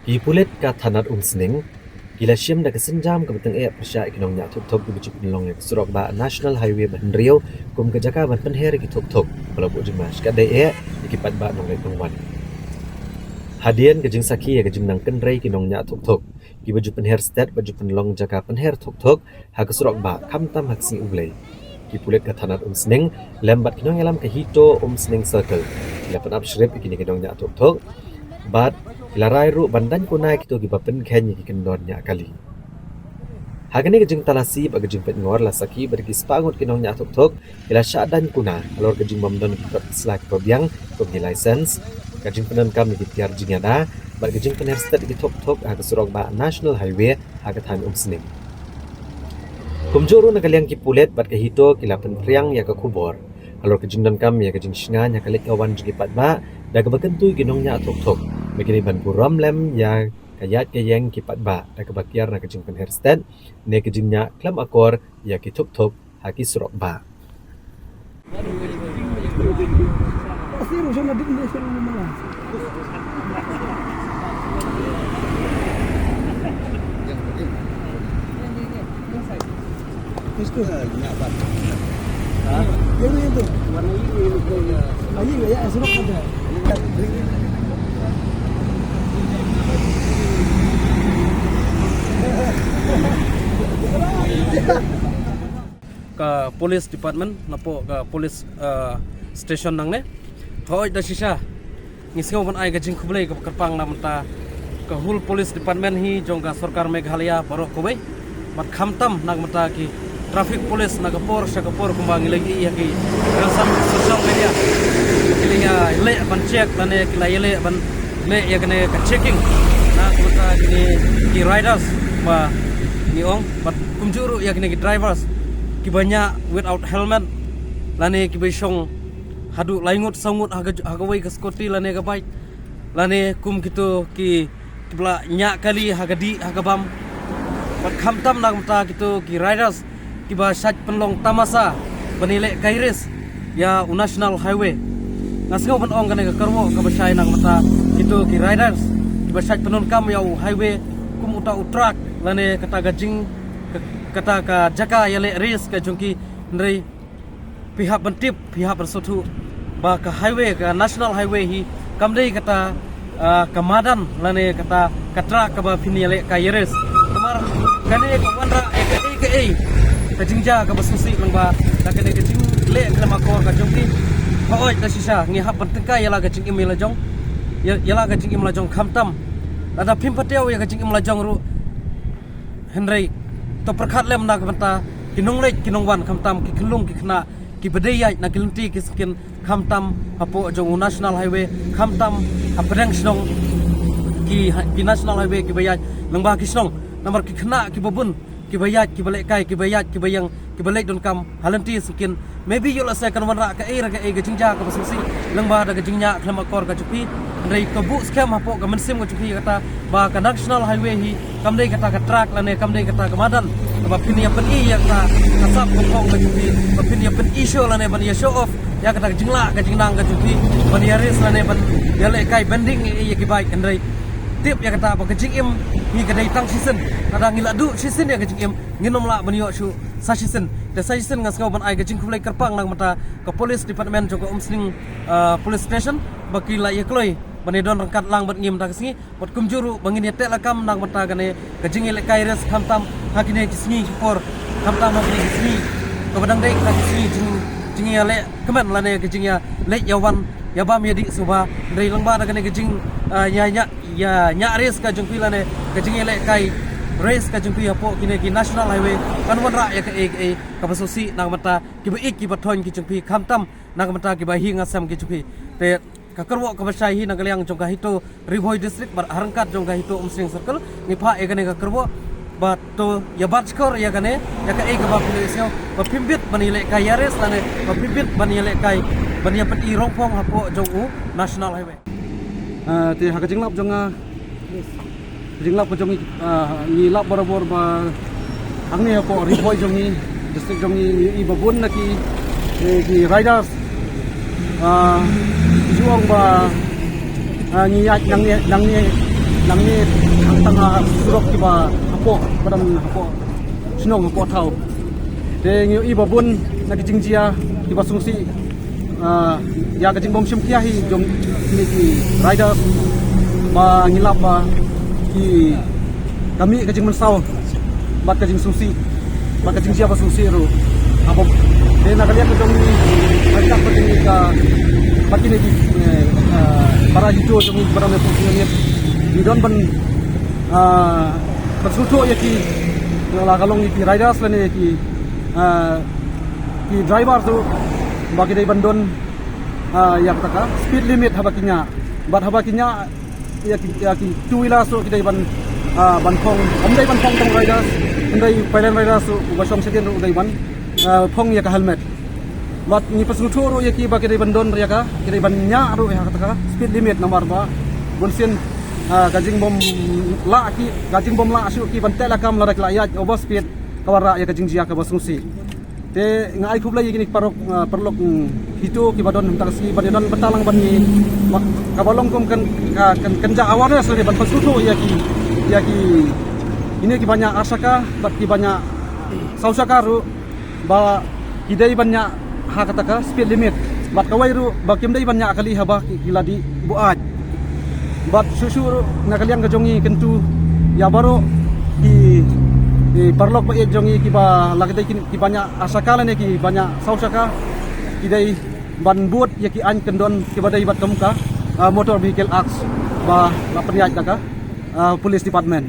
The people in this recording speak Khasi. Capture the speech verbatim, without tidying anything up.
Ki pulit ka thanat Umsning ki la shim da ka sienjam kaba tyngeh pyrshah ïa ki nongñiah thuk thuk kiba ju pynlong ïa ka surok bah National Highway ba hynriew kum ka jaka ban pynher ïa ki thuk thuk ba la buh jingma shikatdei eh ïa ki paidbah nongleit nongwan. Hadien ka jingsakhi ïa ka jingnang kynrei ki nongñiah thuk thuk kiba ju pynher stet ba ju pynlong jaka pynher thuk thuk ha ka surok bah khamtam ha ka sngi U Blei. Ki pulit ka thanat Umsning lem bad ki nongïalam ka HITO Umsning Circle ki la pynap shrip ïa kine ki nongñiah thuk thuk bad ki la rai ruh ban daiñ kuna ïa kito kiba pynkheiñ ïa ki kyndon ñiah kali. Ha kane ka jingtalasi bad ka jingpeit ngor la sakhi ba da ki spah ngut ki nongñiah thuk thuk ki la shah daiñ kuna halor ka jingbym don ki kot ki sla kiba biang kum ki license, ka jingpyndonkam ïa ki tiar jingïada bad ka jingpynher stet ïa ki thuk thuk ha ka surok bah National Highway ha ka thaiñ Umsning. Kumjuh ruh na ka liang ki pulit bad ka HITO ki la pynphriang ïa ka khubor halor ka jingdonkam ïa ka jingshngaiñ ha ka leit ka wan jong ki paidbah da kaba kyntu ïa ki nongñiah thuk thuk ba kin ïa ban burom lem ïa ka ïaid ka ïeng ki paidbah da kaba kiar na ka jingpynher stet ne ka jingñiah khlem akor ïa ki thuk thuk ha ki surok bah. Ka police department napoh ka police, uh, station nangne. Hoi da shisha ngi sngew ban ai ka jingkhublei kaba kyrpang na ka bynta ka whole police department hi jong ka sorkar Meghalaya baroh kawei. Bad khamtam na ka bynta ki traffic police na ka por sha ka por kumba ngi la ïohi ïa ki rynsan social media ki la ïaleh ban check lane ki la ïaleh ban leh ïa kane ka checking na ka bynta kine ki riders ba ngi ong bad kumjuh ruh ïa kine ki drivers kiba ñiah without helmet lane kiba shong haduh lai ngut saw ngut ha ka, ha kawei ka scooty lane ka bike lane kum kito ki, kiba la ñiah kali ha ka dih ha ka bam. Bad khamtam na ka bynta kito ki riders kiba shait pynlong tamasa ban ïalehkai race ïa u National Highway. Nga sngew ban ong kane ka kyrwoh kaba shai na ka bynta kito ki riders kiba shait pyndonkam ïa u highway kum uta u track lane kata ka jing, ka, kata ka jaka ïaleh race ka jong ki, hynrei phi hap ban tip, phi hap ban sngewthuh ba ka highway, ka National Highway hi kam dei kata, ah, ka madan lane kata ka track kaba phin ïalehkai ïa race. Namar kane ka wanrah ïa kaei kaei ka jingjia kaba sngewsih lyngba da kane ka jingleh khlem akor ka jong ki. Hooid da shisha ngi hap ban tyngkai ïa la ka jingim ïa la jong, ïa, ïa la ka jingim la jong khamtam lada phim pat ïoh ïa ka jingim la jong ruh. Hynrei to pyrkhat lem na ka bynta ki nongleit ki nongwan khamtam ki khyllung ki khynnah kiba dei ïaid na ki lynti ki syngkien khamtam hapoh jong u National Highway khamtam hapdeng shnong ki, ki National Highway kiba ïaid lyngba ki shnong. Namar ki khynnah kiba bun kiba ïaid kiba lehkai kiba ïaid kiba ïeng kiba leit donkam ha lynti syngkien. Maybe ïoh lehse kan wanrah kaei re kaei ka jingjia kaba sngewsih lyngba da ka jingñiah khlem akor ka jong phi. Hynrei ka buh skhem hapoh ka mynsiem ka jong phi ïa kata ba ka National Highway hi kam dei kata ka track lane kam dei kata ka madan kaba phin ïa pyni ïa kata ka sap ka phong ka jong phi, ba phin ïa pyni show lane ban ïa show off ïa kata ka jinglah ka jingnang ka jong phi ban ïa race lane ban ïalehkai bending ïa, ïa ki bike. Hynrei tip ïa kata ba ka jingim hi ka dei tang shisien. Lada ngi la duh shisien ïa ka jingim ngin ym lah ban ïoh shuh sa shisien. Te sa shisien nga sngew ban ai ka jingkhublei kyrpang na ka bynta ka police department jong ka Umsning, ah, police station ba ki la ïa kloi ban ïa don ryngkat lang bad ngi mynta ka sngi. Bad kumjuh ruh ba ngin ïa teh lakam na ka bynta kane ka jingïalehkai race khamtam ha kine ki sngi ki por, khamtam ha kine ki sngi kaba dang dei kata ki sngi jing, jingïaleh kmen lane ka jingïaleit ïa wan ïa bam ïa dih suba. Hynrei lyngba da kane ka jing, ah, ïa, ïa, ïa, ñiah race ka jong phi lane ka jingïalehkai race ka jong phi hapoh kine ki National Highway kan wanrah ïa kaei kaei kaba sngewsih na ka bynta kiba ïeit kiba thoiñ ki jong phi khamtam na ka bynta kiba hi nga sem ki jong phi. Te ka kyrwoh kaba shai hi na ka liang jong ka HITO Ri Bhoi District bad ha ryngkat jong ka HITO Umsning Circle ngi phah ïa kane ka kyrwoh ba to ïa bat shkor ïa kane ïa kaei kaba phi la ïohsngew ba phim bit ban ïalehkai ïa race lane ba phim bit ban ïalehkai ban ïa pyni rongphong hapoh jong u National Highway. Ah, te ha ka jinglap jong nga, ka jinglap ka jong ngi, ah, ngi lap barabor ba hangne hapoh Ri Bhoi jong ngi, district jong ngi, ngi i ba bun na ki, eh, ki riders, ah, ki ju ong ba, ah, ngi ïaid nangne, nangne, Nangne hangtang ha surok kiba hapoh, ba don hapoh shnong, hapoh thaw. Te ngi ïohi ba bun na ki jingjia kiba sngewsih, ah, ïa ka jingbym shim khia hi jong kine ki riders, ba ngi lap ba ki, ka mih ka jingmynsaw bad ka jingsngewsih bad ka jingjia ba sngewsih ruh. Haba, te na ka liang ka jong ngi, ha ka, bad kine ka, bad kine ki, eh, ah, para HITO jong ngi ba don hapoh Shnong Ngit, ngi don ban, ah, pynsngewthuh ïa ki, la ka long ïa ki riders lane ïa ki, ah, ki driver ruh, ba ki dei ban don, ah, ïa kata ka speed limit haba ki ñiah. Bad haba ki ñiah ïa ki, ïa ki two wheelers ruh ki dei ban, ah, ban phong. Ym dei ban phong tang riders, hynrei pailen riders ruh, uba shong shadien ruh u dei ban, ah, phong ïa ka helmet. Bad ngi pynsngewthuh ruh ïa ki ba ki dei ban don ruh ïa ka, ki dei ban ñiah ruh ïa kata ka speed limit, namar ba bunsien, ah, ka jingbym lah ki, ka jingbym lah shuh ki ban teh lakam lada ki la ïaid overspeed, ka wanrah ïa ka jingjia kaba sngewsih. Te nga ai khublei ïa kine ki paralok, ah, paralok, mm, HITO kiba don hangta ka sngi ban ïadon bynta lang bad ngi, ma-, kaba long kum kan, ka, kan, kan ja awareness lane ban pynsngewthuh ïa ki, ïa ki, kine kiba ñiah ar shaka bad kiba ñiah saw shaka ruh, ba ki dei ban ñiah ha kata ka speed limit. Bad kawei ruh ba kim dei ban ñiah kali haba ki, ki la dih buaid. Bad shuh shuh ruh na ka liang ka jong ngi kyntu ïa baroh ki, ki paralok ba ïeit jong ngi kiba la ki dei ki, kiba ñiah ar shaka lane kiba ñiah saw shaka, ki dei ban bud ïa ki aiñ kyndon kiba dei bad kum ka, ah, Motor Vehicle Act ba la pynïaid da ka, ah, Police Department.